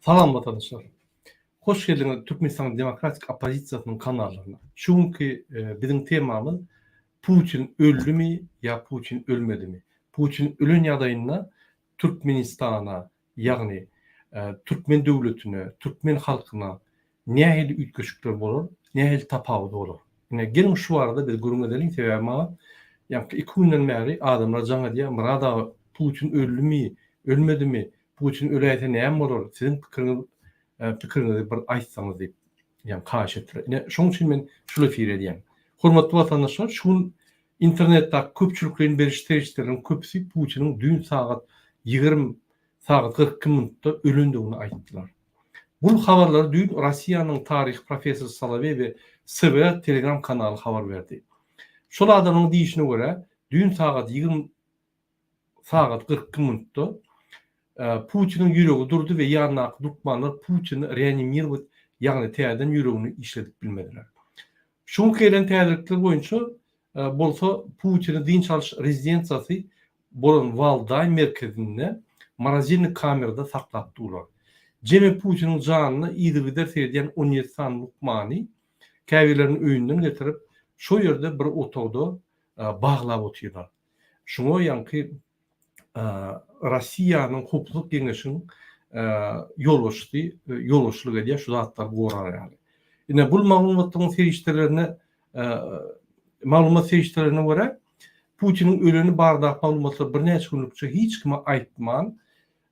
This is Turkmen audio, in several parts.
Salam watandaşlar. Hoş geldiňiz Türkmenistanyň demokratik oppozisiýasynyň kanallaryna. Şu günki biziň temamyz Putin öldümi ýa Putin ölmedimi? Putin ölen ýagdaýynda Türkmenistana, ýagny türkmen döwletine, türkmen halkyna nähili üýtgeşikler bolar, nähili tapawudy bolar? Ine, geliň şu barada biz gürrüň edeliň, sebäbi maňa ýaňky iki günden bäri adamlar jaň edýär, Myrat aga, Putin öldümi, ölmedimi, Putin öläýse näme bolar, siziň pikiriňiz, pikiriňizi bir aýtsaňyz diýip, ýaňky haýyş etdiler. Ine, şonuň üçin men şul efiri edýän. Hormatly watandaşlar, şu gün internetdäki köpçülikleýin beriş serişdeleriniň köpüsi Putiniň düýn sagat 20 sagat 42 minutda ölendigini aýtdylar. Bul habarlary düýn Russiýanyň taryhy professory Soloweý we SWR telegram kanaly habar berdi. Şol adamyň diýişine görä, düýn sagat 20 sagat 42 minutda Putiniň ýüregi durdy we ýanyndaky lukmanlar Putini reanimirowat, ýagny täzeden ýüregini işledip bilmediler. Şu günki gelen täzelikler boýunça bolsa Putini dynç alyş rezidensiýasy bolan Waldaý merkezinde morozilnik kamerada saklap durlar. Jemi Putiniň janyna yzygider seredýän 17 sany lukmany käbirlerini öýünden getirip, şo ýerde bir otagda baglap otyrlar. Şuňa ýaňky Russiýanyň Howpsuzlyk geňeşiniň ýolbaşçysy ýolbaşçylyk edýär şu zatlary gorar ýaly. Ine bul maglumatlaryň serişdelerine maglumat serişdelerine görä Putiniň öleni baradaky maglumatlary birnäçe günlükçe hiç kime aýtman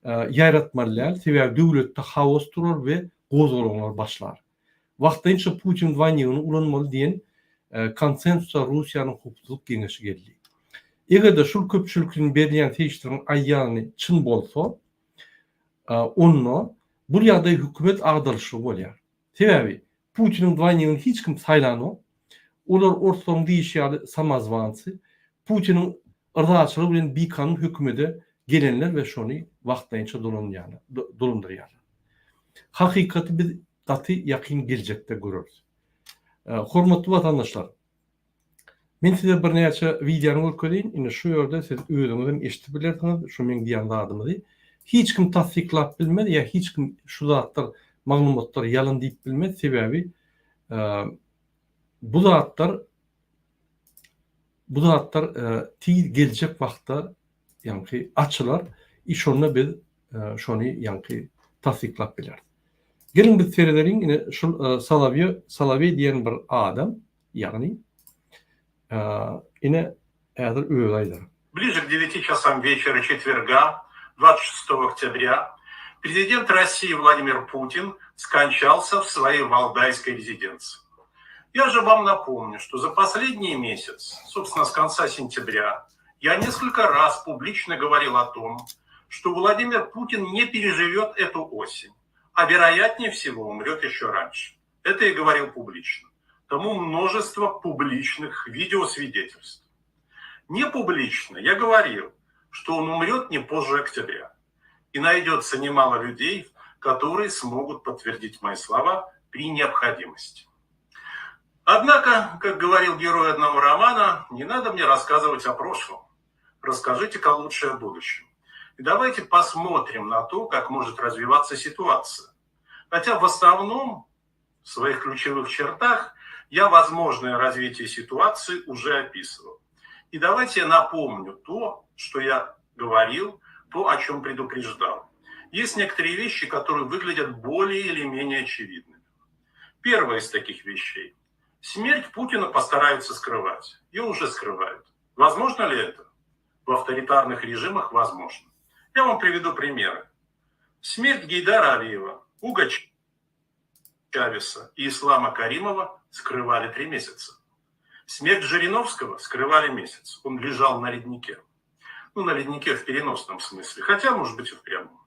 ýaýratmaly däl, sebäbi döwletde haos turar we gozgalaňlar başlar. Wagtlaýynça Putin dwaýnigini ulanmaly diýen konsensusa Russiýanyň Howpsuzlyk geňeşi geldi. Eger-de şul köpçülikleýin berilýän serişdeleriň aýdýany çyn bolsa, onda bul ýagdaý hökümet agdarylyşygy bolýar. Sebäbi Putiniň dwaýnigini hiç kim saýlanok. Olar orslaryň diýişi ýaly samozwancy, Putiniň yrzaçylygy bilen bikanun hökümede gelenler we şony wagtlaýynça dolandyrýarlar. Hakykaty biz gaty ýakyn geljekde göreris. Hormatly watandaşlar, men size birnäçe wideony görkezeýin. Indi şu ýerde siz özüňiz hem eşidip bilersiňiz şu meň diýen zadymyzy. Hiç kim tassyklap bilmez ýa hiç kim şu zatlar, maglumatlar ýalan diýip bilmez. Sebäbi bu zatlar bu zatlar tiz geljek wagtda ýaňky açylar i şonda biz şony ýaňky tassyklap bileris. Geliň biz seredeliň ine şul Solowýo Soloweý diýen bir adam ýagny ine häzir özi aýdar. Ближе к 9 часам вечера четверга, 26 октября, президент России Владимир Путин скончался в своей валдайской резиденции. Я же вам напомню, что за последний месяц, собственно, с конца сентября, я несколько раз публично говорил о том, что Владимир Путин не переживет эту осень, а вероятнее всего умрет еще раньше. Это я говорил публично. Тому множество публичных видеосвидетельств. Не публично я говорил, что он умрет не позже октября. И найдется немало людей, которые смогут подтвердить мои слова при необходимости. Однако, как говорил герой одного романа, не надо мне рассказывать о прошлом. Расскажите-ка лучше о будущем. И давайте посмотрим на то, как может развиваться ситуация. Хотя в основном, в своих ключевых чертах, я возможное развитие ситуации уже описывал. И давайте я напомню то, что я говорил, то, о чем предупреждал. Есть некоторые вещи, которые выглядят более или менее очевидными. Первая из таких вещей. Смерть Путина постараются скрывать. Ее уже скрывают. Возможно ли это? В авторитарных режимах возможно. Я вам приведу примеры. Смерть Гейдара Алиева, Уго Чавеса и Ислама Каримова скрывали три месяца. Смерть Жириновского скрывали месяц. Он лежал на леднике. Ну, на леднике в переносном смысле, хотя, может быть, и в прямом.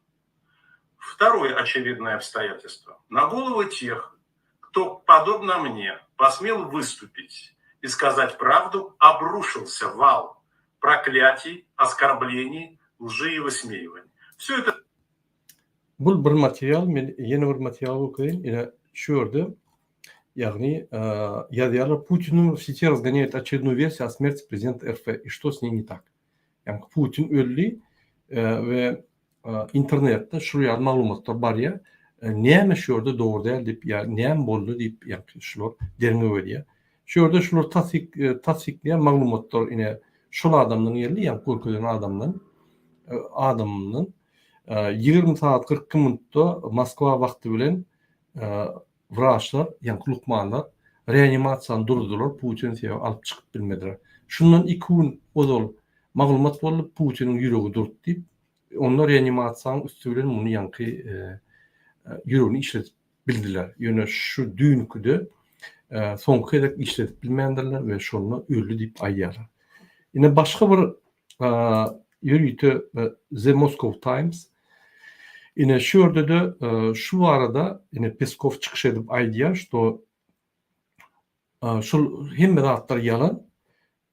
Второе очевидное обстоятельство. На головы тех, кто, подобно мне, посмел выступить и сказать правду, обрушился вал проклятий, оскорблений, лжи и высмеиваний. Все это Bul bir material, men ýene bir material okaýyn. Ine şu ýerde ýagny ýazýarlar Putinu в сети разгоняют очередную версию о смерти президента РФ и что с ней не так. Ýagny Putin öldi we internetde şul ýaly maglumatlar barýar. Näme şu ýerde dogry däl diýip ýa näme boldy diýip ýaňky şular derňew edýär. Şu ýerde şular tassyk tassyklaýan maglumatlar ine şol adamdan geldi ýaňky görkezen adamdan adamymdan 20 sagat 42 minutda Moskwa wagty bilen wraçlar ýaňky lukmanlar reanimasiýany duruzdylar Putin sebäbi alyp çykyp bilmediler. Şundan 2 gün ozal maglumat boldy Putiniň ýüregi durdy diýip Onda reanimasiýanyň üsti bilen muny ýaňky ýüregini işledip bildiler. Ýöne şu düýnküde soňky gezek işledip bilmändirler we şonda öldi diýip aýdýarlar. Ine başga bir ýörite The Moscow Times ine şu ýerde-de şu barada ine Peskow çykyş edip aýdýar, şto Şul hemme zatlar ýalan.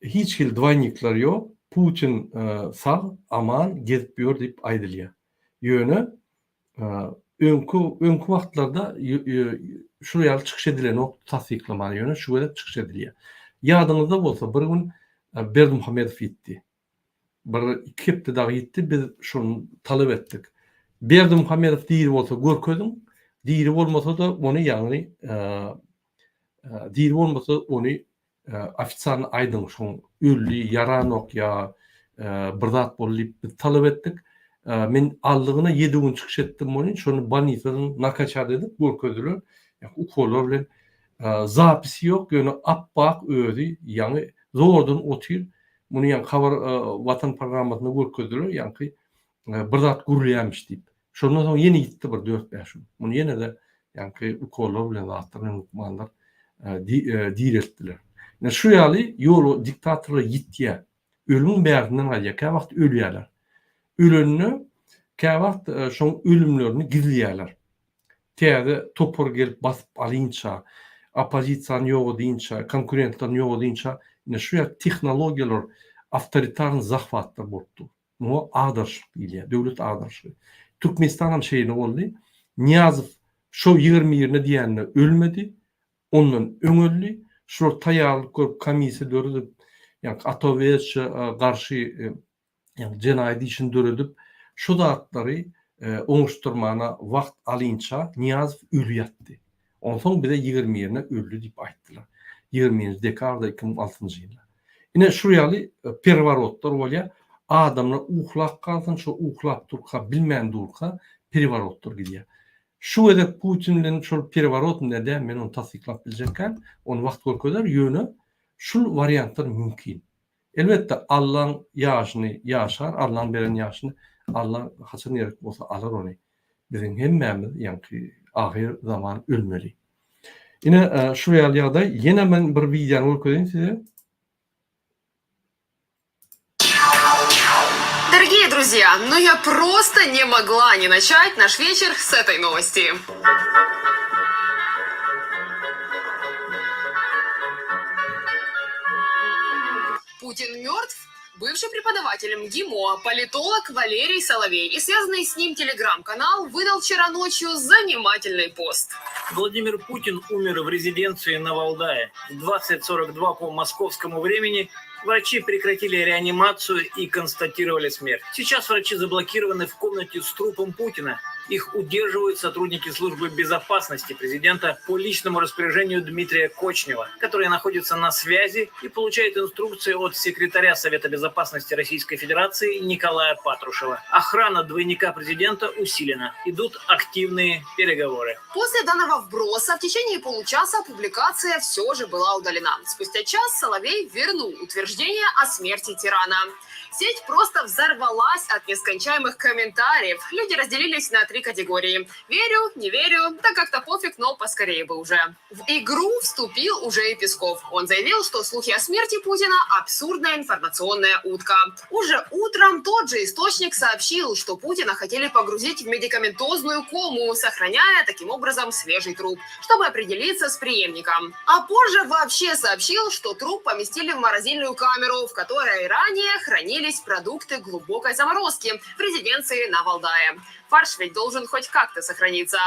Hiç hili dwaýnikler ýok. Putin sag, aman gezip ýör diýip aýdylýar. Ýöne öňki öňki wagtlarda şul ýaly çykyş edilenok tassyklaman ýöne şu gezek çykyş edilýär. Ýadyňyzda bolsa bir gün Berdimuhamedow ýitdi. Bir iki hepde dagy ýitdi biz şony talap etdik. Berdimuhamedow diri bolsa görkeziň, diri bolmasa-da ony ýagny diri bolmasa ony ofitsialny aýdyň şoň öldi ýaranok ýa bir zat boldy diýip biz talap etdik. Men aldygyna ýedi gün çykyş etdim welin şony bolnisadan nakaçat edip görkezdiler. Ukollar bilen zapisi ýok ýöne apbak özi ýaňy zordan otyr. Muny ýaňky habar watan programmasynda görkezdiler ýaňky bir zat gürleýärmiş diýip. Şondan soň ýene ýitdi bir dört-bäş gün. Muny ýene-de ýaňky ukollar bilen zatlar bilen lukmanlar direltdiler. Ine şu ýaly ýol diktatorlar ýitýär. Ölümiň bärsinden gaýdýar. Käwagt ölýärler. Ölende käwagt şoň ölümlerini gizleýärler. Täze topar gelip basyp alynça, oppozisiýany ýok edinçä, konkurentlerini ýok edinçä ine şu ýaly tehnologiýalar awtoritarny zahwatlar bolup dur. Muňa agdaryşlyk diýilýär, döwlet agdaryşlygy. Türkmenistan hem şeýle boldy. Nyýazow şo 20 birine diýende ölmedi, ondan öň öldi. Şular taýýarlyk görüp, komissiýa döredip, ýagny Atoweçe garşy ýagny jenaýat işini döredip, şu zatlary oňuşdyrmana wagt alynça Nyýazow öli ýatdy. Onsoň bize 20 birine öldi diýip aýtdylar. 21-nji dekabrda 2006-njy ýylda. Ine şu ýaly pereworotlar bolýar. Adamlar uhlap galsyn, şo uhlap durka, bilmän durka pereworotlar gidýär. Şu gezek Putin bilen şol pereworot nädä men ony tassyklap biljekkäm, ony wagt görkezer, ýöne şul wariantlar mümkin. Elbetde Allaň ýaşyny ýaşar, Allaň beren ýaşyny Alla haçan gerek bolsa alar ony. Biziň hemmämiz ýaňky ahyr zaman ölmeli. Ine şu ýaly ýagdaý. Ýene men bir wideony görkezeýin size. Дорогие друзья, ну я просто не могла не начать наш вечер с этой новости. Путин мертв? Бывший преподаватель МГИМО, политолог Валерий Соловей и связанный с ним телеграм-канал выдал вчера ночью занимательный пост. Владимир Путин умер в резиденции на Валдае в 20:42 по московскому времени. Врачи прекратили реанимацию и констатировали смерть. Сейчас врачи заблокированы в комнате с трупом Путина. Их удерживают сотрудники службы безопасности президента по личному распоряжению Дмитрия Кочнева, который находится на связи и получает инструкции от секретаря Совета безопасности Российской Федерации Николая Патрушева. Охрана двойника президента усилена. Идут активные переговоры. После данного вброса в течение получаса публикация все же была удалена. Спустя час Соловей вернул утверждение о смерти тирана. Сеть просто взорвалась от нескончаемых комментариев. Люди разделились на три категории. Верю, не верю, да как-то пофиг, но поскорее бы уже. В игру вступил уже и Песков. Он заявил, что слухи о смерти Путина – абсурдная информационная утка. Уже утром тот же источник сообщил, что Путина хотели погрузить в медикаментозную кому, сохраняя таким образом свежий труп, чтобы определиться с преемником. А позже вообще сообщил, что труп поместили в морозильную камеру, в которой ранее хранились продукты глубокой заморозки в резиденции на Валдае. Фарш ведь должен хоть как-то сохраниться.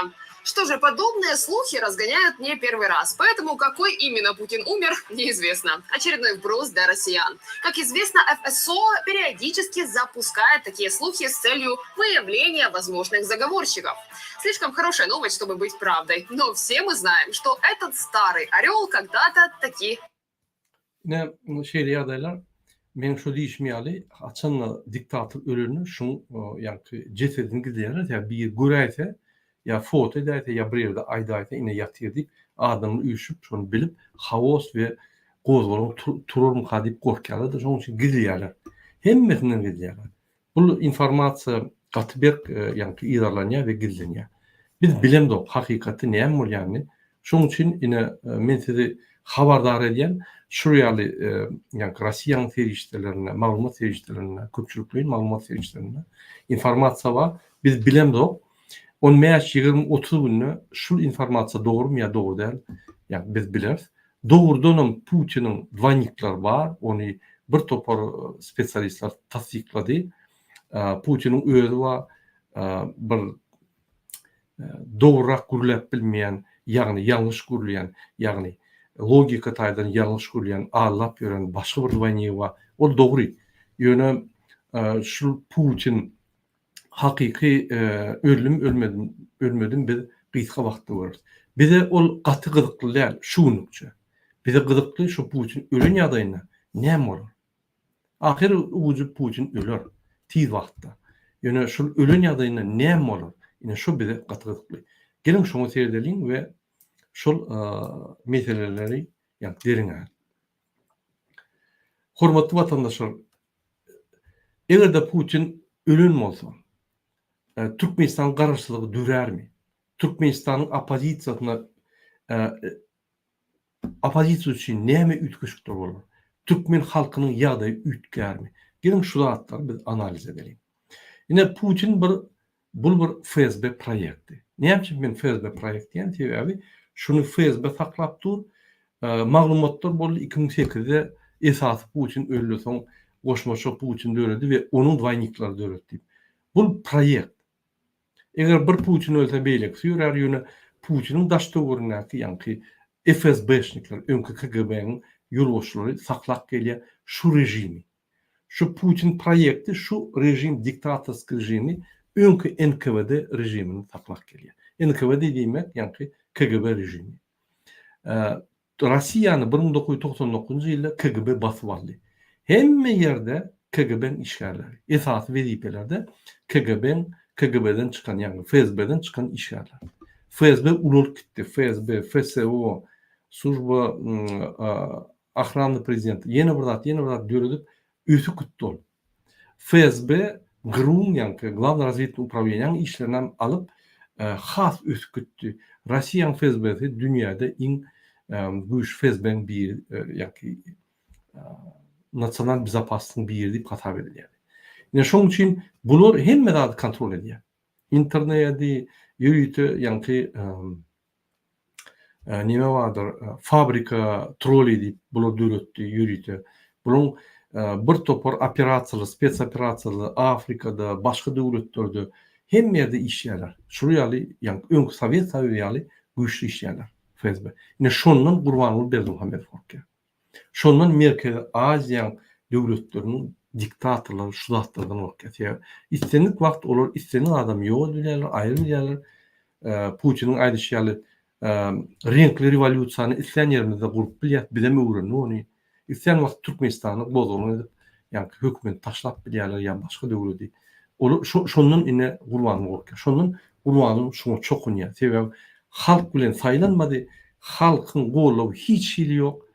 Что же, подобные слухи разгоняют не первый раз, поэтому какой именно Путин умер, неизвестно. Очередной вброс для россиян. Как известно, ФСО периодически запускает такие слухи с целью выявления возможных заговорщиков. Слишком хорошая новость, чтобы быть правдой. Но все мы знаем, что этот старый орел когда-то таки Ine, şeýle ýagdaýlar meň şu diýşim ýaly, haçanda diktator ölende şuň ýaňky jesedini gizleýärler, sebäbi biri göräýse, ýa foto edäýse, ýa bir ýerde aýdaýsa, ine ýatyr diýip, adamlar üýşüp, şony bilip, haos we gozgalaň turarmyka diýip gorkýarlar-da, şonuň üçin gizleýärler. Hemmesinden gizleýärler. Bul informasiýa gaty berk ýaňky yzarlanýar we gizlenýär. Biz bilemzok hakykatda näme bolýanyny. Şoň üçin ine men sizi habardar edýän şul ýaly ýaňky Rossiýanyň serişdelerinde, maglumat serişdelerinde, köpçülikleýin maglumat serişdelerinde informasiýa bar. Biz bilemzok. On bäş, 20, 30 günde şul informasiýa dogrumy ýa dogry däl, ýa biz bileris. Dogrudanam Putiniň dwoýnikleri bar, ony bir topar spesialistler tassyklady. Putiniň özi bar, bir dogrurak gürläp bilmeýän, ýagny ýalňyş gürleýän, ýagny logika taýdan ýalňyş gürleýän, aldap ýören başga bir dwoýnigi bar. Ol dogry. Ýöne şul Putin Hakyky öldüm ölmedim ölmedim biz gysga wagtda göreris. Bize ol gaty gyzykly däl şu günlükçe. Bize gyzykly şu Putin ölen ýagdaýynda näme bolar? Ahyr ujy Putin öler tiz wagtda. Ýöne şul ölen ýagdaýynda näme bolar? Ine şu bize gaty gyzykly. Geliň şoňa seredeliň we şol meseleleri ýa derňäliň. Hormatly watandaşlar Eger-de Putin ölen bolsa, Türkmenistanyň garaşsyzlygy dörärmi? Türkmenistanyň oppozisiýasyna oppozisiýa üçin näme üýtgeşikler bolar? Türkmen halkynyň ýagdaýy üýtgärmi? Geliň şu zatlary biz analiz edeliň. Ine Putin bir Bul bir FSB proýekti. Näme üçin men FSB proýekt diýýän? Sebäbi şuny FSB saklap dur. Maglumatlar boldy 2008-de esasy Putin öldi soň goşmaça Putin döredi we onuň dwaýniklary döredi diýip. Bul proýekt. Eger bir Putin ölse beýlekisi ýörär ýöne Putiniň daş töweregindäki ýaňky FSB-şnikler öňki KGB-niň ýolbaşçylary saklap gelýär şu režimi. Şu Putin proýekti şu režim diktatorskiý režimi öňki NKWD režimini saklap gelýär. NKWD diýmek ýaňky KGB režimi. Rossiýany 1999-njy ýylda KGB basyp aldy. Hemme ýerde KGB-niň işgärleri, esasy wezipelerde KGB-niň KGB-den çykan ýagny FSB-den çykan işgärler. FSB ulalyp gitdi. FSB, FSO, Služba Ahrany prezident ýene bir zat, ýene bir zat döredip, ösüp gitdi ol. FSB GRU-nyň ýaňky Glawnyý razwednyý uprawleniýanyň işlerinem alyp, has ösüp gitdi. Rossiýanyň FSB-si dünýäde iň güýçli FSB-niň biri, ýaňky nasional bezopasnyň biri diýip hasap edilýär. Ine şonuň üçin bular hemme zady kontrol edýär. Internedi, ýörite ýaňky neme bardyr, fabrika troli diýip bular döretdi ýörite. Bularyň bir topar operasiýalar, spes operasiýalar Afrikada, başga döwletlerde hemme ýerde işleýärler. Şular ýaly, ýagny öňki Sowet Soýuzy ýaly güýçli işleýärler FSB. Ine şondan Gurbanguly Berdimuhamedow gorkýar. Şondan Merkezi Aziýaň döwletleriniň diktatorlary şu zatlardan gorkýar. Sebäbi islendik wagt olar islendik adamy ýok edip bilýärler, aýryp bilýärler. Putiniň aýdyşy ýaly reňkli rewolýusiýany islän ýerimizde gurup bilýäs, bizem öwrendik ony. Islän wagt Türkmenistany gozgalaň edip, ýaňky hökümeti taşlap bilýärler ýa başga döwleti. Olar şondan ine Gurbanguly gorkýar. Şondan Gurbanguly şuňa çokunýar. Sebäbi halk bilen saýlanmady, halkyň goldawy hiç hili ýok.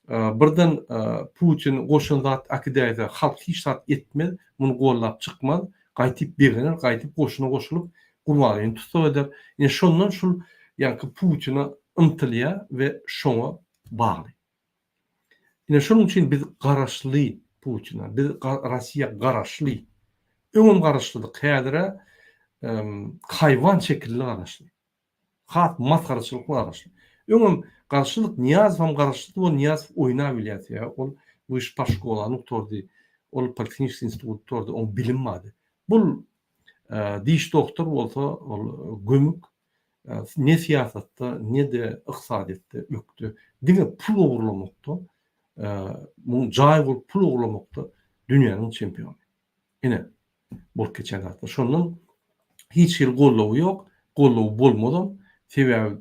Birden Putin goşan zat äkidäýse halk hiç zat etmez, muny gollap çykmaz, gaýtyp begener, gaýdyp goşuna goşulyp Gurbangulyny tussag eder. Ine şondan şul ýaňky Putine ymtylýar we şoňa bagly. Ine şonuň üçin biz garaşly Putine, biz Rossiýa garaşly. Öňem garaşlydyk, häzir-ä haýwan şekilli garaşly. Has masgaraçylykly garaşly. Öňem garaşlydyk, Nyýazowam garaşlydy, ol Nyýazow oýnabilýär sebäbi ol wyşpa şkolany gutardy, ol politehnический instituty gutardy, oň bilim bardy. Bul diş dogtor bolsa ol gömük. Ne syýasatda, ne-de ykdysadyýetde ökde. Diňe pul ogurlamakda, muň jaý gurup pul ogurlamakda dünýäniň çempiony. Ine, bolup geçen zatlar. Şondan hiç hili goldawy ýok, goldawy bolmazam. Sebäbi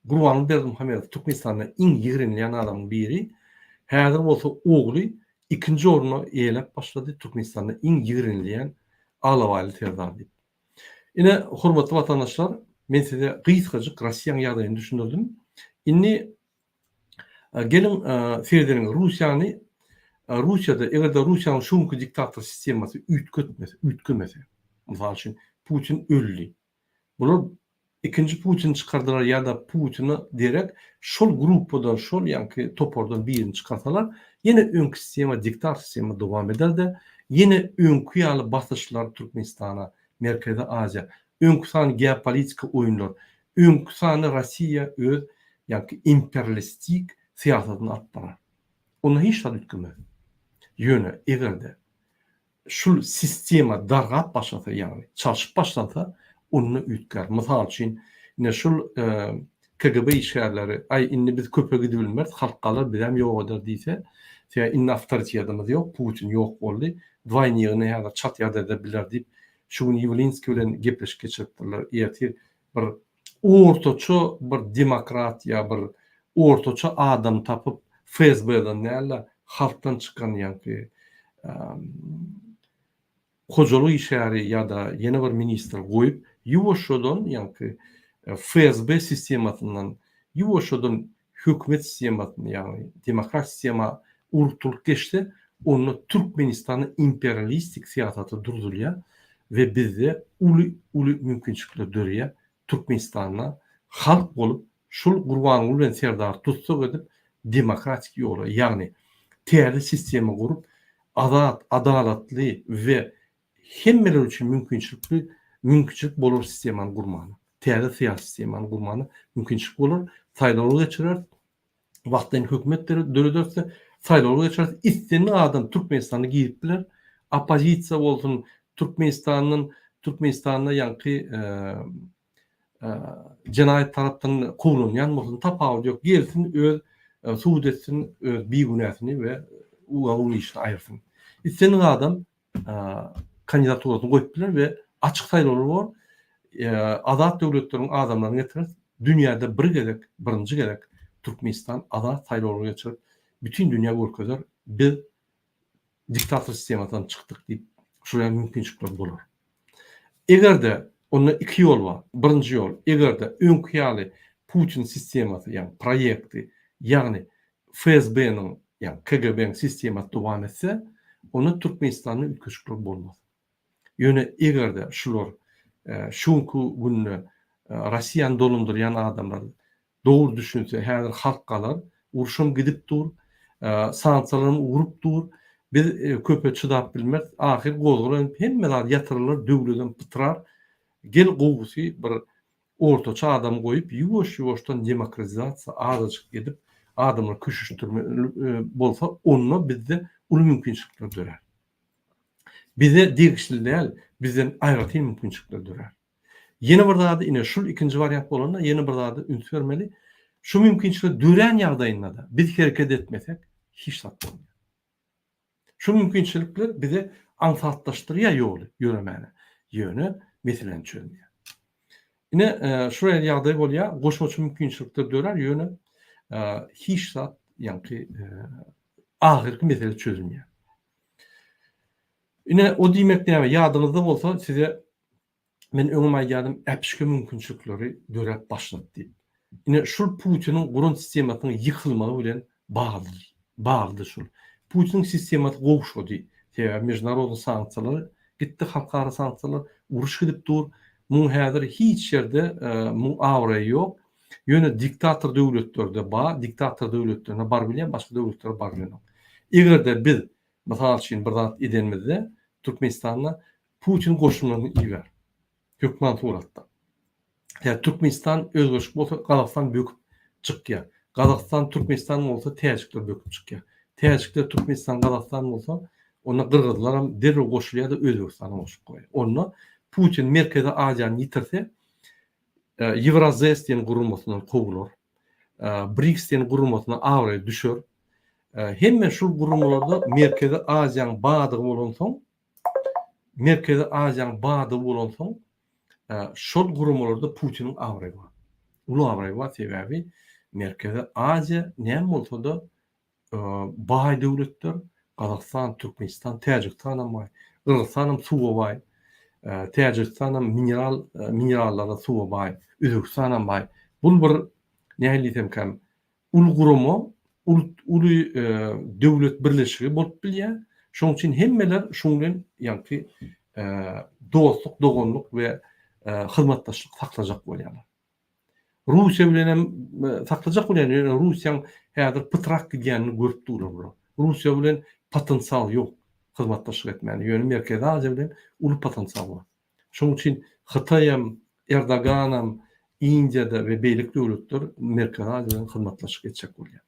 Gurbanguly Berdimuhamedow Türkmenistanda iň ýigrenilýän adamyň biri. Häzir bolsa ogly ikinji orny eýeläp başlady Türkmenistanda iň ýigrenilýän alabaýly serdar diýip. Ine, hormatly watandaşlar, men size gysgajyk Russiýanyň ýagdaýyny düşündirdim. Indi geliň seredeliň Russiýany. Russiýada eger-de Russiýanyň şu günki diktator sistemasy üýtgetmese, üýtgemese, mysal üçin, Putin öldi. Bular ikinji Putini çykardylar ýa-da Putine derek şol gruppadan, şol ýaňky topardan birini çykarsalar, ýene öňki sistema, diktator sistema dowam eder-de, ýene öňki ýaly basyşlar Türkmenistana, Merkezi Aziýa, öňki sany geopolitika oýunlar, öňki sany Rossiýa öz ýaňky imperialistik syýasatyny alyp barar. Onda hiç zat üýtgemez. Ýöne eger-de şul sistema dargap başlasa, ýagny çalşyp başlansa, onda üýtgär. Mysal üçin, ine şul KGB işgärleri, aý indi biz köpe gidibilmeris, halk galar, bizem ýok eder diýse, sebäbi indi awtoritetimiz ýok, Putin ýok boldy, dwaýnigini häzir çalt ýagdaýda biler diýip, şu gün Ýewlinskiý bilen gepleşik geçiripdirler, ertir bir ortaça bir demokrat ýa bir ortaça adam tapyp FSB-den däl-de halkdan çykan ýaňky hojalyk işgäri ýa-da ýene bir ministr goýup ýuwaşjadan ýaňky FSB sistemasyndan ýuwaşjadan hökümet sistemasyny ýagny demokrat sistema ugrukdyrylyp geçse onda Türkmenistanda imperialistik syýasaty durdulýar we bizde uly uly mümkinçilikler döreýär Türkmenistanda halk bolup şul Gurbanguly bilen Serdary tussag edip demokratik ýola ýagny täze sistema gurup azat adalatly we hemmeler üçin mümkinçilikli mümkinçilik bolar sistemany gurmana. Täze syýasy sistemany gurmana mümkinçilik bolar. Saýlawlar geçireris. Wagtlaýyn hökümet dörederis-de, saýlawlar geçireris. Islendik adam Türkmenistana girip biler. Oppozisiýa bolsun, Türkmenistandan Türkmenistanda ýaňky jenaýat tarapdan kowlanýan bolsun, tapawudy ýok. Gelsin öz subut etsin öz bigünäsini we ugalownyý işini aýyrsyn. Islendik adam kandidaturasyny goýup biler we açyk saýlawlar bor. Azat döwletleriň adamlaryny getireris. Dünýäde bir gezek, birinji gezek Türkmenistan azat saýlawlar geçirip, bütin dünýä görkezer, biz diktator sistemasyndan çykdyk diýip, şol ýaly mümkinçilikler bolar. Eger-de, onda iki ýol bar. Birinji ýol, eger-de öňki ýaly Putin sistemasy, ýagny proýekti, ýagny FSB-niň, ýagny KGB-niň sistemasy dowam etse, onda Türkmenistanda üýtgeşikler bolmaz. Ýöne eger-de şular şu günki günde Rossiýany dolandyrýan adamlar dogry düşünse, häzir halk galar, urşam gidip dur, sanksiýalaram urup dur, biz köpe çydap bilmeris, ahyr gozgalaň hemme zat ýatyrylar, döwledem pytrar, gel gowusy bir ortaça adam goýup ýuwaş-ýuwaşdan demokratizasiýa azajyk edip adamlary köşeşdirme bolsa onda bizde uly mümkinçilikler dörär. Bize degişli däl, bizden aýratyn mümkinçilikler dörär. Ýene bir zady ine şul ikinji wariant bolanda ýene bir zada üns bermeli. Şu mümkinçilik dörän ýagdaýynda-da biz hereket etmesek hiç zat bolmaýar. Şu mümkinçilikler bize aňsatlaşdyrýar ýoly ýöremäne. Ýöne meseläni çözmeýär. Ine şu ýaly ýagdaý bolýar, goşmaça mümkinçilikler dörär, ýöne hiç zat ýaňky ahyrky mesele çözülmeýär. Ine o diýmek näme, ýadyňyzda bolsa size Men öňem aýdýardym, äpişge mümkinçilikleri döräp başlady diýip. Ine, şul Putiniň guran sistemasynyň ýykylmagy bilen bagly, baglydy şul. Putiniň sistemasy gowşady. Sebäbi mežnarodnyý sanksiýalar gitdi, halkara sanksiýalar, uruş gidip dur. Muň häzir hiç ýerde muň abraýy ýok. Ýöne diktator döwletlerde bar, diktator döwletlerine barybilýän, başga döwletlere barybilenok. Eger-de biz, mysal üçin, bir zat edenimizde Türkmenistanda Putin goşunlaryny iber. Hökman suratda. Ýa Türkmenistan özgerişik bolsa Gazagystan böküp çykýar. Gazagystan Türkmenistan bolsa täjikler böküp çykýar. Täjikler Türkmenistan Gazagystan bolsa onda gyrgyzlaram derrew goşulýar-da Özbegistanam goşup goýýar. Onda Putin Merkezi Aziýany ýitirse. Ýewrazes diýen guramasyndan kowular. BRICS diýen guramasyna abraýy düşer. Hemme şul guramalarda Merkezi Aziýanyň badygy bolansoň, Merkezi Aziýanyň badygy bolansoň, şol guramalarda Putiniň abraýy bar. Uly abraýy bar, sebäbi Merkezi Aziýa näme bolsa-da baý döwletler, Gazagystan, Türkmenistan, Täjigistanam baý, Gyrgyzstanam suwa baý, Täjigistanam mineral minerallara suwa baý, Özbegistanam baý. Bul bir nähili diýsemkäm, uly gurama, uly döwlet birleşigi bolup bilýär. Şonuň üçin hemmeler şuň bilen ýaňky dostluk, doganlyk we hyzmatdaşlyk saklajak bolýarlar. Russiýa bilen hem saklajak bolýan, ýöne Russiýaň häzir pytrak gidýänini görüp durlar bular. Russiýa bilen potensial ýok hyzmatdaşlyk etmäne, ýöne Merkezi Aziýa bilen uly potensial bar. Şonuň üçin Hytaýam, Erdoganam, Indiýada we beýleki döwletler Merkezi Aziýa bilen hyzmatdaşlyk etjek bolýar.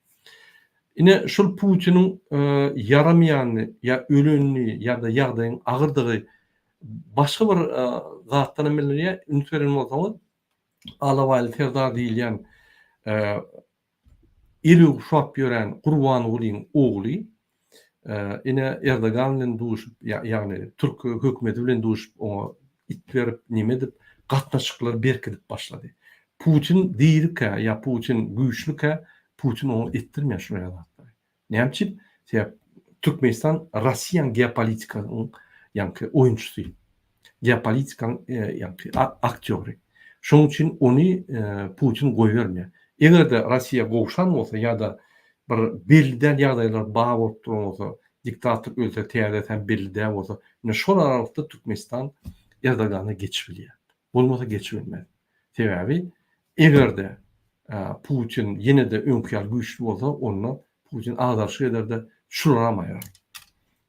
Ine şul Putiniň ýaramaýanyny ýa ölenini ýa-da ýagdaýyň agyrdygy başga bir zatdan hem bilinýär. Üns beren bolsaňyz, Alabaýly serdar diýilýän eli guşap ýören Gurbangulyň ogly ine Erdogan bilen duşup, ýagny türk hökümeti bilen duşup, oňa it berip, neme edip, gatnaşyklary berkidip başlady. Putin dirikä ýa Putin güýçlükä Putin oňa etdirmeýär şular ýaly zatlary. Näme üçin? Sebäp Türkmenistan Russiýanyň geopolitikasynyň ýaňky oýunçysy. Geopolitikanyň ýaňky aktýory. Şonuň üçin ony Putin goýbermeýär. Eger-de Russiýa gowşan bolsa ýa-da bir belli däl ýagdaýlar bar bolup duran bolsa, diktator ölse täzesi hem belli däl bolsa, ine şol aralykda Türkmenistan Erdogana geçip bilýär. Bolmasa geçip bilmez. Sebäbi eger-de Putin ýene-de öňki ýaly güýçli bolsa, onda Putin agdaryşyk eder-de, şularam aýrar.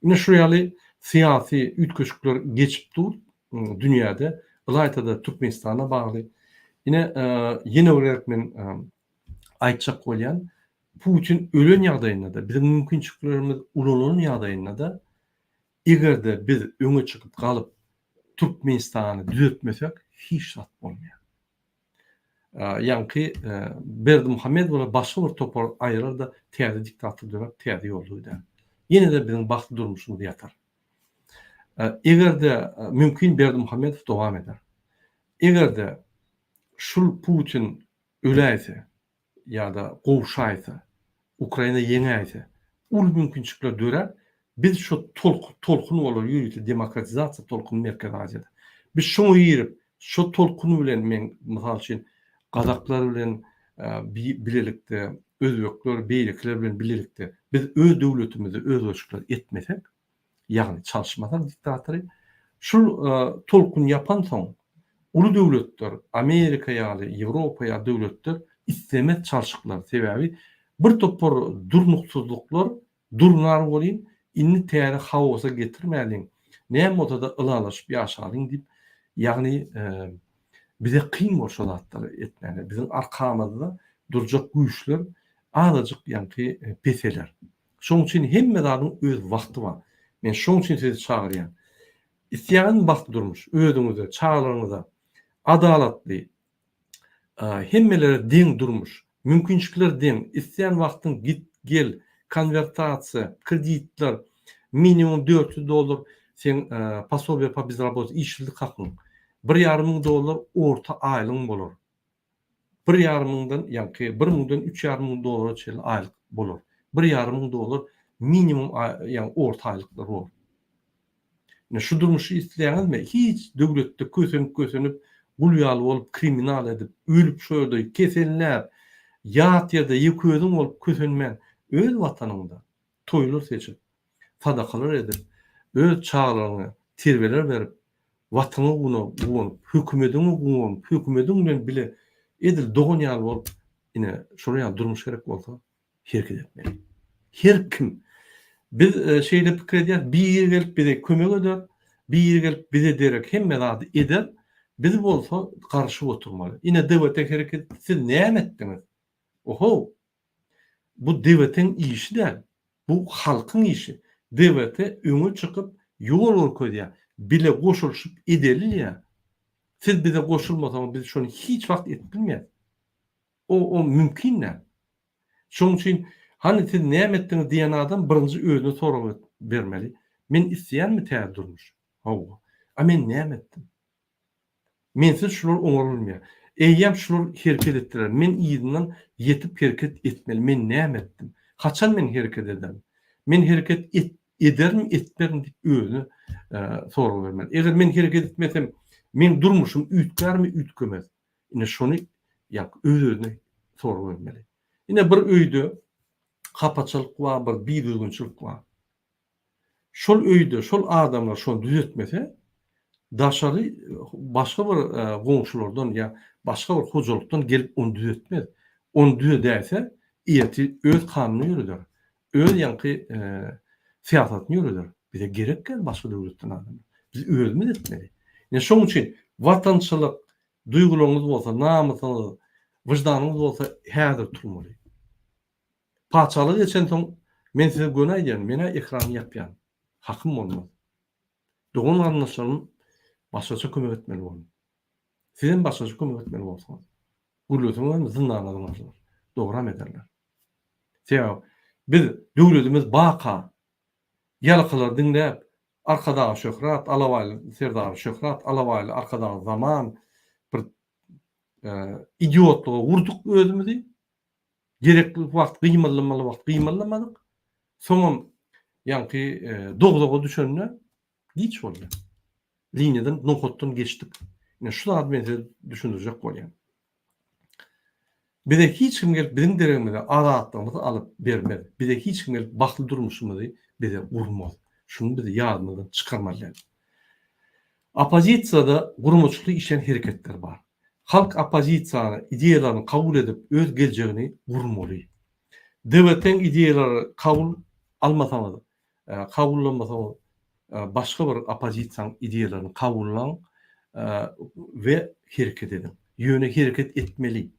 Ine şu ýaly syýasy üýtgeşikler geçip dur dünýäde, ylaýta-da Türkmenistana bagly. Ine ýene bir gezek men aýtjak bolýan, Putin ölen ýagdaýynda-da, biziň mümkinçiliklerimiz ulalan ýagdaýynda-da, eger-de biz öňe çykyp galyp Türkmenistany düzetmesek hiç zat bolmaýar. Ýaňky Berdimuhamedowa başga bir topar aýyrar-da täze diktator döräp täze ýolda gider. Ýene-de biziň bagtly durmuşymyz ýatar. Eger-de mümkin Berdimuhamedow dowam eder. Eger-de şul Putin öläýse ýa-da gowşaýsa, Ukraina ýeňäýse, uly mümkinçilikler dörär, biz şo tolkun bolar ýörite demokratizasiýa tolkuny Merkezi Aziýada. Biz şoňa girip, şo tolkun bilen men mysal üçin gazaklar bilen bilelikde, özbekler, beýlekiler bilen bilelikde biz öz döwletimizde özgerişikler etmesek, ýagny çalyşmasak diktatory, şul tolkun ýapansoň, uly döwletler, Amerika ýaly, Ýewropa ýaly döwletler islemez çalşyklary, sebäbi bir topar durnuksyzlyklar durnar welin, indi täze haosa getirmäliň, näme bolsa-da ylalaşyp ýaşalyň diýip, ýagny bize kyn bor şo zatlary etmäne, biziň arkamyzda durjak güýçler azajyk ýaňky peseler. Şoň üçin hemme zadyň öz wagty bar. Men şoň üçin sizi çagyrýan. Isleýäňizmi bagtly durmuş, özüňize, çagalaryňyza adalatly, hemmelere deň durmuş, mümkinçilikler deň, isleýän wagtyň git, gel, konwertasiýa, kreditler, minimum 400 dollar seň posobiýe po bezrabotice, işsizlik hakyň, bir ýarym müň dollar orta aýlygyň bolar. Bir ýarym müňden, ýaňky bir müňden üç ýarym müň dollara çenli aýlyk bolar. Bir ýarym müň dollar minimum ýagny orta aýlyklar bolar. Ine şu durmuşy isleýäňizmi? Hiç döwletde kösenip-kösenip, gul ýaly bolup, kriminal edip, ölüp şo ýerde keselläp, ýat ýerde ýeke özüň bolup kösenmän, öz watanyňda toýlar seçip, sadakalar edip, öz çagalaryňa terbiýeler berip, Watanyňa guwanyp, hökümediňe guwanyp, hökümediň bilen bile edil dogan ýaly bolup, ine, şolar ýaly durmuş gerek bolsa, hereket etmeli. Her kim. Biz şeýle pikir edýäris, biri gelip bize kömek eder, biri gelip bize derek hemme zady eder, biz bolsa garyşyp oturmaly. Ine, DWT hereket etdi, siz näme etdiňiz? Ohow! Bu DWT-iň işi däl. Bu halkyň işi. DWT öňe çykyp ýol görkezýär. Bile goşulyşyp edeli diýýär. Siz bize goşulmasaňyz biz şony hiç wagt edip bilmeýäs. O o mümkin däl. Şonuň üçin hany siz näme etdiňiz diýen adam birinji özüne sorag bermeli. Men isleýänmi täze durmuş? Hawa. A men näme etdim? Mensiz şular oňarylmaýar. Eýýäm şular hereket etdiler. Men yzyndan ýetip hereket etmeli. Men näme etdim? Haçan men hereket ederin? Men hereket et ederin, etmerin diýip özüne sorag bermeli. Eger men hereket etmesem, meň durmuşym üýtgärmi, üýtgemez? Ine şony ýa öz-özüne sorag bermeli. Ine bir öýde hapaçylyk bar, bir bidüzgünçilik bar. Şol öýde şol adamlar şony düzetmese, daşary başga bir goňşulardan ýa başga bir hojalykdan gelip ony düzetmez. Ony düzedäýse, ertir öz kanunyny ýöreder. Öz ýaňky syýasatyny ýöreder. Bize gerek däl başga döwletden adamlar. Biz özümiz etmeli. Ine şoň üçin watançylyk duýgularyňyz bolsa, namysyňyz, wyždanyňyz bolsa häzir turmaly. Patyşalyga geçensoň men size göni aýdýan, men-ä ekrany ýapýan. Hakym bolmaz. Dogan-garyndaşlarym başgaça kömek etmeli bolar. Sizem başgaça kömek etmeli bolsaňyz. Gürleseňizem zyndana zyňarlar. Dogram ederler. Sebäbi biz döwletimiz baka ýalkalary diňläp, Arkadaga şöhrat, Alabaýly Serdara şöhrat, Alabaýly Arkadaga zaman bir idiotlyga urduk özümizi. Gerekli wagt gymyldamaly wagt gymyldamadyk. Soňam ýaňky dogzaga düşende giç boldy. Liniýadan, nokatdan geçdik. Ine şu zady men size düşündirjek bolýan. Bize hiç kim gelip biziň deregimize azatlygymyzy alyp bermez. Bize hiç kim gelip bagtly durmuşymyzy bize gurmaz. Şuny biz ýadymyzdan çykarmaly däl. Oppozisiýada guramaçylykly işleýän hereketler bar. Halk oppozisiýany ideýalaryny kabul edip öz geljegini gurmaly. DWT-iň ideýalary kabul almasaňyz, kabullamasaňyz başga bir oppozisiýanyň ideýalaryny kabullaň we hereket ediň. Ýöne hereket etmeli.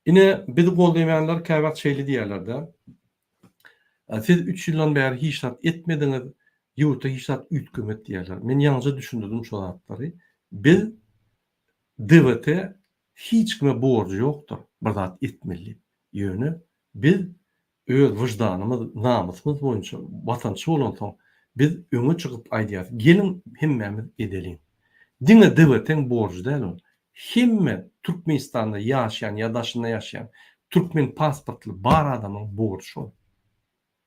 Ine bizi goldaýanlar käwagt şeýle diýýärler-de, Siz üç ýyldan bäri hiç zat etmediňiz, ýurtda hiç zat üýtgemedi diýýärler. Men ýaňyja düşündirdim şo zatlary. Biz DWT hiç kime borjy ýokdur bir zat etmeli diýip. Ýöne biz öz wyždanymyz, namysymyz boýunça watançy bolansoň biz öňe çykyp aýdýarys, geliň hemmämiz edeliň. Diňe DWT-iň borjy däl ol. Hemme Türkmenistanda ýaşaýan ýa daşynda ýaşaýan türkmen pasportly bar adamyň borjy şol.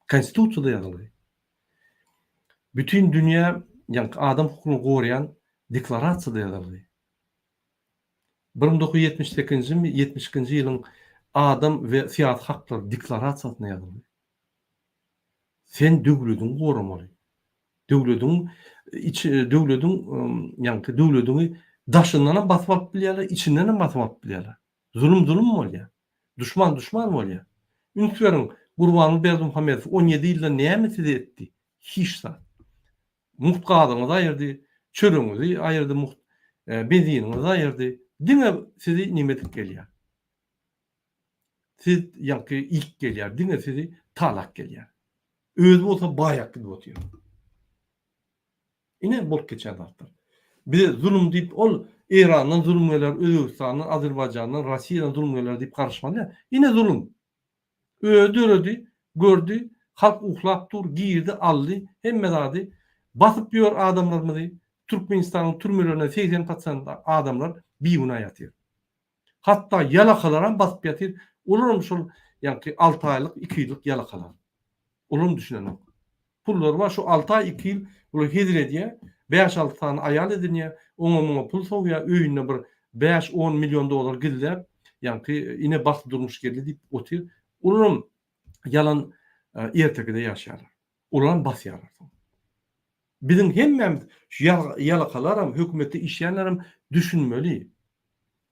Konstitusiýada ýazylgy. Bütin dünýä ýaňky adam hukugyny goraýan deklarasiýada ýazylgy. 1978-nji 72-nji ýylyň adam we syýasy haklar deklarasiýasynda ýazylgy. Sen döwlediňi goramaly. Döwlediň iç döwlediň ýaňky döwlediňi daşyndan hem basyp alyp bilýärler, içinden hem basyp alyp bilýärler. Zulum zulum bolýar. Duşman duşman bolýar. Üns beriň, Gurbanguly Berdimuhamedow 17 ýylda näme size etdi? Hiç zat. Mugt gazyňyzy aýyrdy, çöregiňizi aýyrdy mugt, benziniňizi aýyrdy. Diňe sizi neme edip gelýär. Siz ýaňky iýip gelýär, diňe sizi talap gelýär. Özi bolsa baýap gidip otyr. Ine bolup geçýän zatlar. Bize zulum diýip ol Eýrandan zulum geler, Özbegistandan, Azerbaýjandan, Russiýadan zulum geler diýip garaşmaly däl. Ine zulum. Özi döredi, gördi, halk uhlap dur, girdi, aldy, hemme zady basyp ýör adamlarymyzy. Türkmenistanyň türmelerinde 80 prosent adamlar bigünä ýatyr. Hatda ýalakalaram basyp ýatyr. Olaram şol ýaňky alty aýlyk, iki ýyllyk ýalakalar. Olaram düşünenok. Pullary bar, şu alty aý, iki ýyl bular hezil edýär. Bäş-alty sany aýal edinýär. Oňa-muňa pul sowýar. Öýünde bir bäş-on million dollar gizläp, ýaňky ine bagtly durmuş geldi diýip otyr. Olaram ýalan ertekide ýaşaýarlar. Olaram basýarlar soň. Biziň hemmämiz şu ýalakalaram, hökümetde işleýänlerem düşünmeli.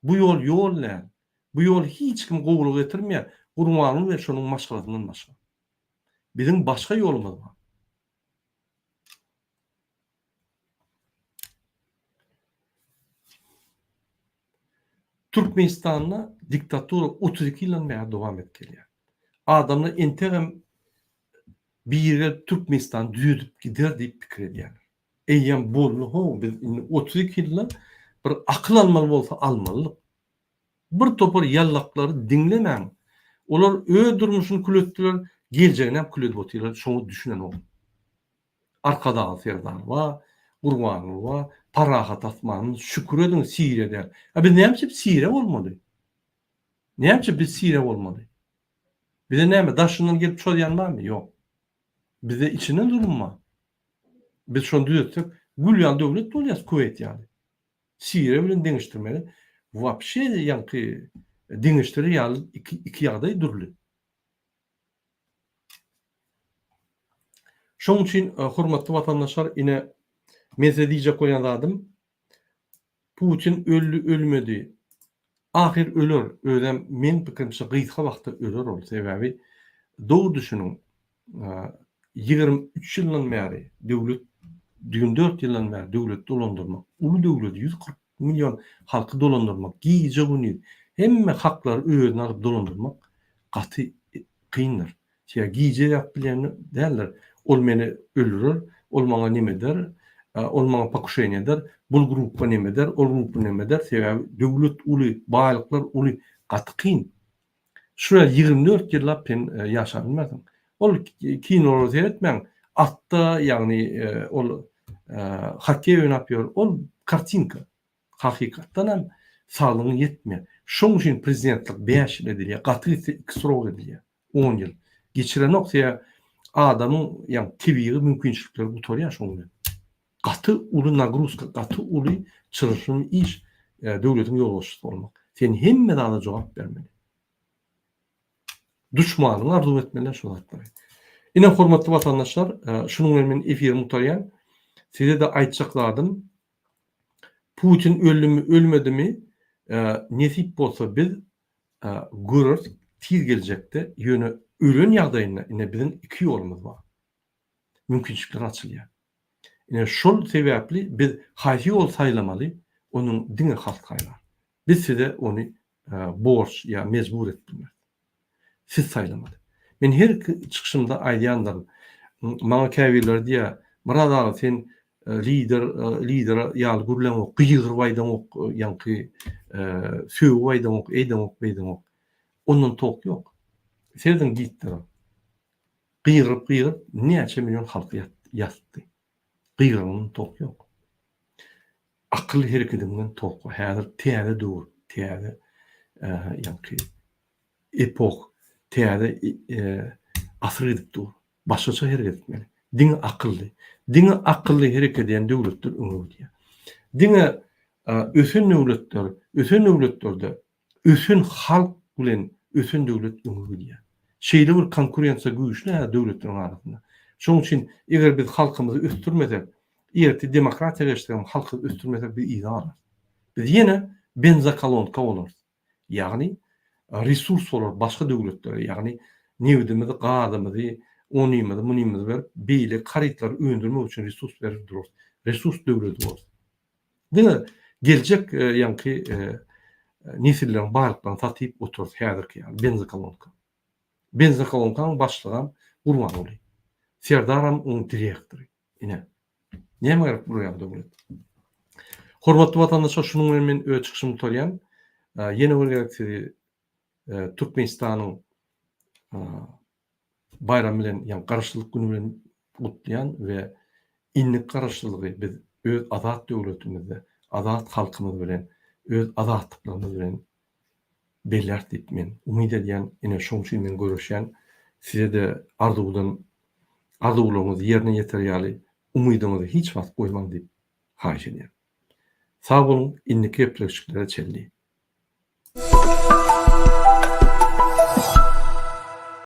Bu ýol ýol däl. Bu ýol hiç kim gowulyk getirmeýär, Gurbanguly we şonuň maşgalasyndan başga. Biziň başga ýolumyz bar. Türkmenistanda diktatura 32 ýyldan bäri dowam edip gelýär. Adamlar entegem biri gelip Türkmenistany düzedip gider diýip pikir edýärler. Eýýäm boldy how biz indi 32 ýylda. Bir akyl almaly bolsa almalydyk. Bir topar ýallaklary diňlemäň. Olar öz durmuşyny kül etdiler, geljeginem kül edip otyrlar, şoňa düşünenok. Arkadagly Serdar bar, Gurbanguly bar, parahat asmanymyz, şükür ediň Siriýa däl. A biz näme üçin Siriýa bolmaly? Näme üçin biz Siriýa bolmaly? Bize näme daşyndan gelip çozýan barmy? Ýok. Bizde içinden zulum bar. Biz şony düzetsek, gül ýaly döwlet bolýas Kuweýt ýaly. Siriýa bilen deňeşdirmeli. Wapşe ýaňky deňeşdirer ýaly iki ýagdaý dürli. Şoň üçin hormatly watandaşlar ine men size diýjek bolýan zadym Putin öldi ölmedi ahyr öler özem meň pikirimçe gysga wagtda öler ol sebäbi dogry düşüniň 23 ýyldan bäri döwlet 24 ýyldan bäri döwlet dolandyrmak uly döwleti 140 million halky dolandyrmak gije gündiz hemme haklary özüne alyp dolandyrmak gaty kyndyr. Ýa gije ýatyp bilýän däldir. Ol meni öldürer, ol maňa neme eder, ol maňa pokuşeniýe eder, bul gruppa neme eder, ol gruppa neme eder, sebäbi döwlet uly, baýlyklar uly, gaty kyn. Şu ýaly 24 ýyllap sen ýaşap bilmersiň. Ol kinolara seretmäň, atda, ýagny ol hokkeý oýnap ýör, ol kartinka. Hakykatdan hem saglygyň ýetmeýär. Şoň üçin prezidentlik 5 ýyl edilýär, gaty gitse 2 srok edilýär. 10 ýyl. Geçirenok sebäbi adamyň ýagny tebigy mümkinçilikleri gutarýar şoň bilen. Gaty uly nagruzka, gaty uly çylşyrymly iş döwletiň ýolbaşçysy bolmak. Sen hemme zada jogap bermeli. Duşmanyň arzuw etmeli şu zatlary. Ine hormatly watandaşlar, şunuň bilen men efirimi gutarýan. Size-de aýtjak zadym Putin öldümi ölmedimi nesip bolsa biz göreris tiz geljekde ýöne ölen ýagdaýynda ine biziň iki ýolumyz bar. Mümkinçilikler açylýar. Ine şol sebäpli biz haýsy ýoly saýlamaly onuň diňe halk saýlar. Biz size ony borç ýa mejbur edip bilmeris. Siz saýlamaly. Men her çykyşymda aýdýandyryn. Maňa käbirleri diýýär, Myrat aga sen lider, lider ýaly gürläňok, gygyryp aýdaňok, ýaňky sögüp aýdaňok, eýdeňok, beýdeňok. Ondan tok ýok. Serediň Gitlere. Gygyryp gygyryp näçe million halky ýatdy. Gygyrandan tok ýok. Akyl herekediňden tok bar. Häzir täze döwür, täze ýaňky epoh, täze asyr gidip dur. Başgaça hereket etmeli. Diňe akylly. Diňe akylly hereket edýän döwletler öňe gidýär. Diňe ösen döwletler, ösen döwletlerde ösen halk bilen ösen döwlet öňe gidýär. Şeýle bir konkurensiýa güýçli häzir döwletleriň arasynda. Şonuň üçin eger biz halkymyzy ösdürmesek, ertir demokratiýa geçsek hem halky ösdürmesek biz yza galarys. Biz ýene benzokolonka bolarys. Ýagny resurs bolar başga döwletlere, ýagny nebidimizi, gazymyzy, onymyzy, munymyzy berip, beýleki harytlary öndürmek üçin resurs berip durarys. Resurs döwleti bolarys. Diňe geljek ýaňky nesilleriň baýlyklaryny satyp oturarys häzirki ýaly benzokolonka. Benzokolonkaň başlygam Gurbanguly. Serdaram oň direktory. Ine. Näme gerek bular ýaly döwlet? Hormatly watandaşlar şunuň bilen men öz çykyşymy gutarýan. Ýene bir gezek sizi Türkmenistanyň baýramy bilen, ýagny Garaşsyzlyk güni bilen gutlaýan we indiki Garaşsyzlygy biz öz azat döwletimizde, azat halkymyz bilen, öz azatlyklarymyz bilen belläris diýip men umyt edýän. Ine şoň üçin men göreşýän. Size-de arzuwdan arzuwlaryňyzy ýerine ýeter ýaly umydyňyzy hiç wagt goýmaň diýip haýyş edýän. Sag boluň, indiki gepleşiklere çenli.